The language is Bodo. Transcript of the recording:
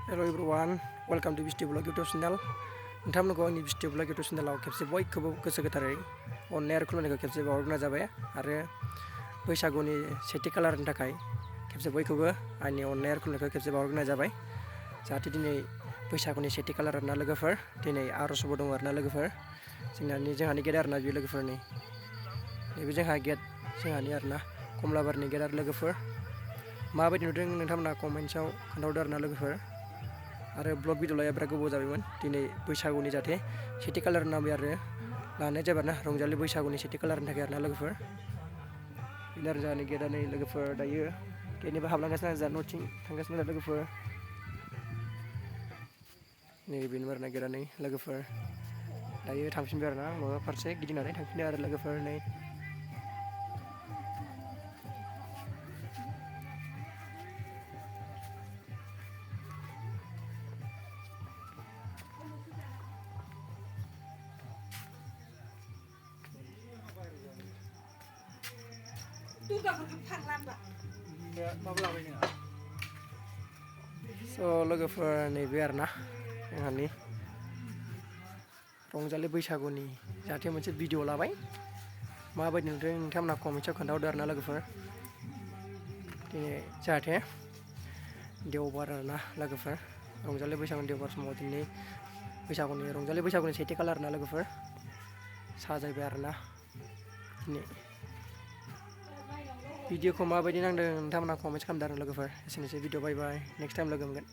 Hello everyone, welcome to Bisti Vlog YouTube channel. नोंथांमोनखौ आंनि Bisti Vlog YouTube channelआव खेबसे बयखौबो गोसो गोथारै अननाय आरो खुलुमनायखौ खेबसे बावहरनाय जाबाय आरो बैसागुनि सेथि खालारनि थाखाय खेबसे बयखौबो आंनि अननाय आरो खुलुमनायखौ खेबसे बावहरनाय जाबाय जाहाथे दिनै बैसागुनि सेथि खालार आरोना लोगोफोर दिनै आर'जबो दं आरोना लोगोफोर जोंहानि गेट आरोना बे लोगोफोरनि नैबे जोंहानि आरोना कमलाबारनि गेट आरो लोगोफोर माबायदि नुदों नोंथांमोना कमेन्ट्सआव खोन्थाहरदो आरोना लोगोफोर आरो ब्लग भिडिअ लाया बिराद गोबाव जाबायमोन दिनै बैसागुनि जाहाथे सेथि खालार नामै आरो लानाय जाबाय आरोना रंजालि बैसागुनि सेथि खालारनि थाखाय आरोना लोगोफोर बेनो आरो जोंहानि गेटआ नै लोगोफोर दायो गेटनिफ्राय हाबलांगासिनो आरो जोंहा न'थिं थांगासिनो आरो लोगोफोर नै बेनो आरोना गेटआ नै लोगोफोर दायो थांफिनबाय आरोना माबा फारसे गिदिंनानै थांफिनबाय आरो लोगोफोर नै लोगोफोर नैबे आरोना जोंहानि रंजालि बैसागुनि जाहाथे मोनसे भिडिअ लाबाय माबायदि नुदों नोंथांमोना कमेन्ट्सआव खोन्थाहरदो आरोना लोगोफोर दिनै जाहाथे देवबार आरोना लोगोफोर रंजालि बैसागुनि देवबार समाव दिनै रंजालि बैसागुनि सेथि खालार आरोना लोगोफोर साजायबाय आरोना दिनै भिडिअखौ माबायदि नांदों नोंथांमोना कमेन्ट्स खालामदो आरो लोगोफोर एसेनोसै भिडिअ बाय नेक्स्ट टाइम लोगो मोनगोन।